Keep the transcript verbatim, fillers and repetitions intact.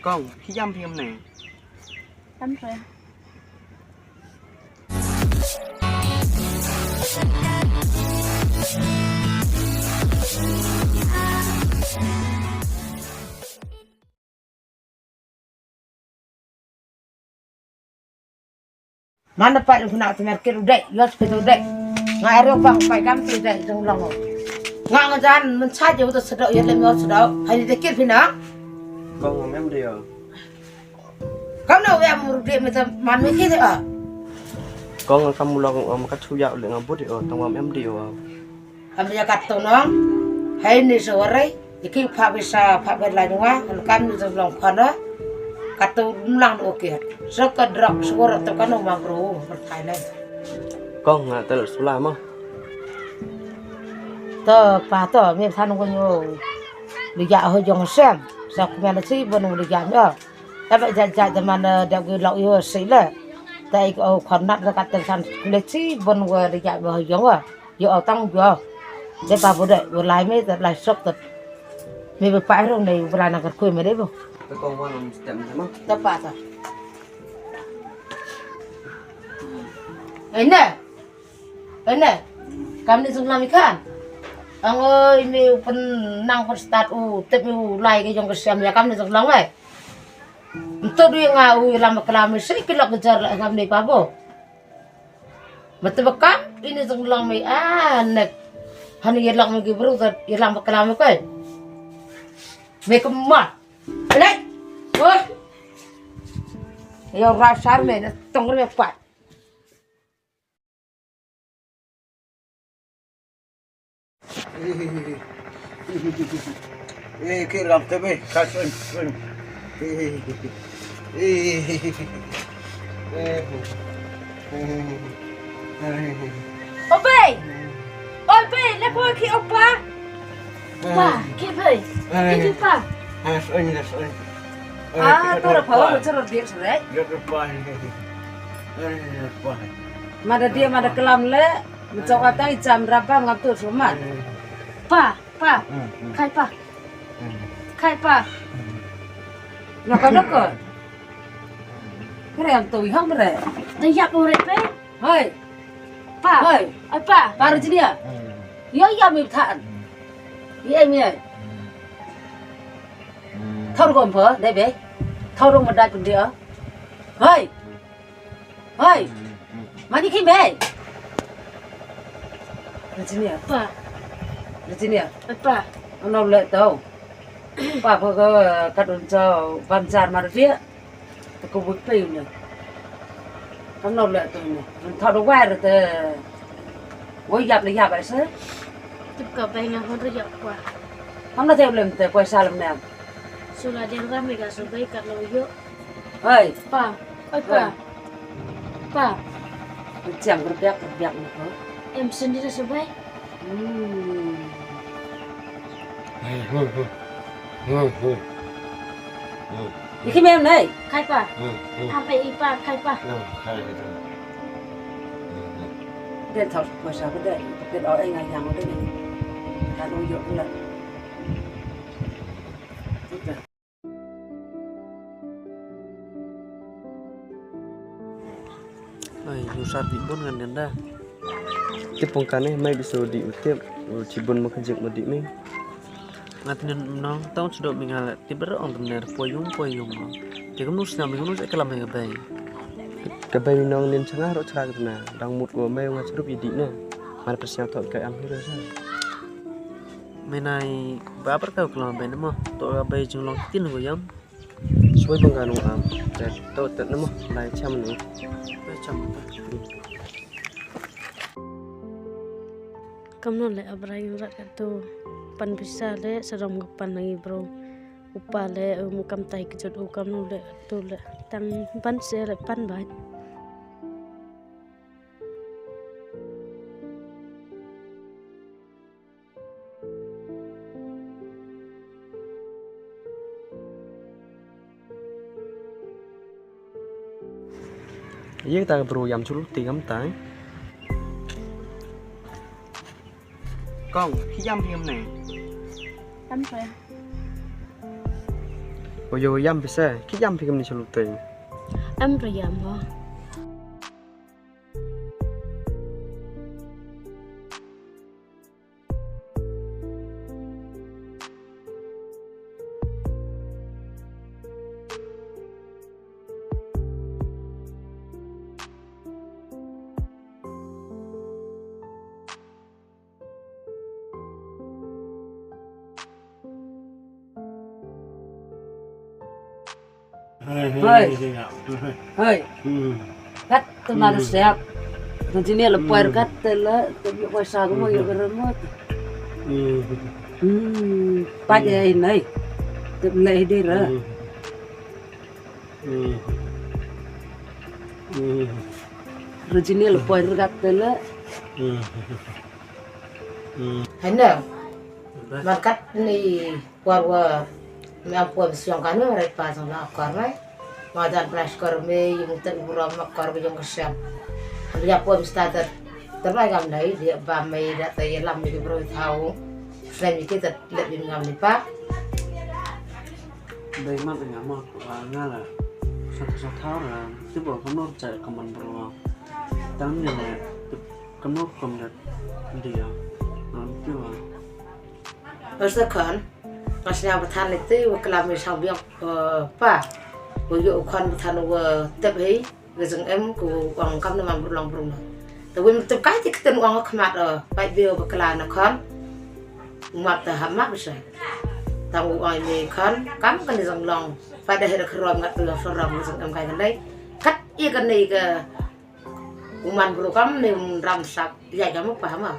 Kong, phi ïam phi ïam ne? Tam tre. Man da pat u khynnah te mer kit u dei, ïoh phi te u dei. Nga ero pang pai kam te u dei jong long. Nga nga jan men cha je u te sdok ïa lem ïoh sdok. Hai ni te kit phi na. Kong ngam em dei o. Kam na u em ru dei me te man me kit te o. Kong nga kam u long o ma ka chu ïa u le nga bud dei o tang ngam em dei o. Am ïa kat to nong. Hai ni sa warai. Iki pha bisa pha ber la nwa. Kan kam ni sa long pha na. Kat to mlang no ke. Sa ka drak sa warai to kan ma bro. Berkai nai. Kong nga tel sula ma. To pa to mi san ko nyo. Li ja ho jong sem. Sa ku mena si bon li ja no. Ta ba ja ja de man de gu lok yo si le. Ta ik o khon nat kat to san le si bon wa li ja ho jong wa. Yo, tang yo. De pa bu de, bu lai me, de lai sok de. Me bu pa rong de, bu lai na kar kui me de bu. Te kong wan um stem de ma. Te pa ta. Ene. Ene. Kam ni sung lami kan. Ang oi me u pen nang pen start u tep me u lai ke jong ke siam ya kam ni sung long ai. Ntu du nga u lam kelam me si kilok jar la ngam ni pa bu. Mata bakam ini jong long me anek. Hani ye long me ki bru ta ye long bakam me kai. Me kema. Anek. Oh. Yo rasar me na tong me pat. Eh, ke ram te be, ka sun, sun. Eh, eh, eh, eh. Obei! Obei, le ko ki opa. Pa, ki bei. Ki ki pa. Ah, sun, sun. Ah, to ra pa, to ra dia sore. Dia pa. Mada dia mada kelam le. Mentok atai jam berapa ngam tu sumat. Pa, pa. Kai pa. Kai pa. Naka naka. Kere am tu ihang bere. Dah yak bere pe. Hoi. Pa. Hoi. Ai pa. Para jinia. Yo ya mi than. Ye mi ai. Thau rom pa, dai be. Thau rom ma dai pun dia. Hoi. Hoi. Mani ki mei. Virginia. Pa. Virginia. Pa. Ano le tau. Pa pa ka kat un chau ban jar mar dia. Te ko wik pe ne. Kam no le tau ne. Un thau do wai te. Wai yap le yap ai se. Tip ka bai nga hon ri yap kwa. Kam na te lem te kwa salem ne. Sula dia ram me ka so bai kat lo yo. Hei. Pa. Oi, pa. Hei. Pa. Chiang berbiak, berbiak ni ko. Em sendiri sebai. Hmm. Hei, hei, hei. Hei, hei. Hei. Iki mem nei. Kai pa. Hei, hei. Ampe ipa kai pa. Hei, hei, hei. Hei, hei. Den thau ko sa ko de. Den o ai ngai yang de ni. Kan u yo la. Ai, nusar di bun ngan denda. Tip pong kane mai biso di utip, u chibun ma kajik ma di me. Ngat nen nong tong sudo mi ngala tip ber ong temner poyung poyung. Ti kemnu sna mi kemnu kalam ka bai. Ka bai mi nong nen changa ro chara ka tena. Dang mut ko mai nga cherup i di ne. Mar pesnya thok ka am hira sa. Menai ba ber ka kalam bai ne mo. To ka bai jinglong tin ko yam. Soi bang ka nung am. Te to te namo lai cham ni. Lai cham ta. Kamno le abrai rat ka tu pan pisa le sarom ka pan nang i bro. Upa le um kam tai kejut u kamno le tu le tang ban se le pan bai. Ye ta bro yam chulu ti kam ta. Kong, phi yam phi yam ne. Tam pe. O yo yam pisa, ki yam pi kam ni chalu teng. Em ra yam ho. Hai. Hai. Kat te mar siap. Nanti ni lepas kat te le te bi kuasa kamu ya beremot. Hmm. Pat ya ini. Te le dira. Rajini lepas kat te le. Hynda. Markat ni por wa me am por siang kan me rai pa sang la kor mai. Ma dan plas kor me yung te bro ma kor yung kesiam. Am ya por start ter mai kam dai dia ba me da te lam me bro thau. Sem ni kita le bi ngam ni pa. Dai mat nga ma ko nga la. Sa sa thau na ti bo kam nor cha kaman bro. Tang ni le. Kam nor kam da dia. Nam ti wa. Asa kan. Ngas nya batan le te wa klam me sang biang pa. Wa yo kan batan wa tep hei. Ga jeng em ko wang kam na mam brulong brung na. Te wim tep kai ti keten wang khmat pa bio ba kala na kan. Map ta ha map sa. Tang wang me kan kam kan jeng long. Pa da hera khrom ngat tu sorong jeng em kai kan dai. Kat i kan nei ka uman bru kam ne ram sap ya jam pa ma.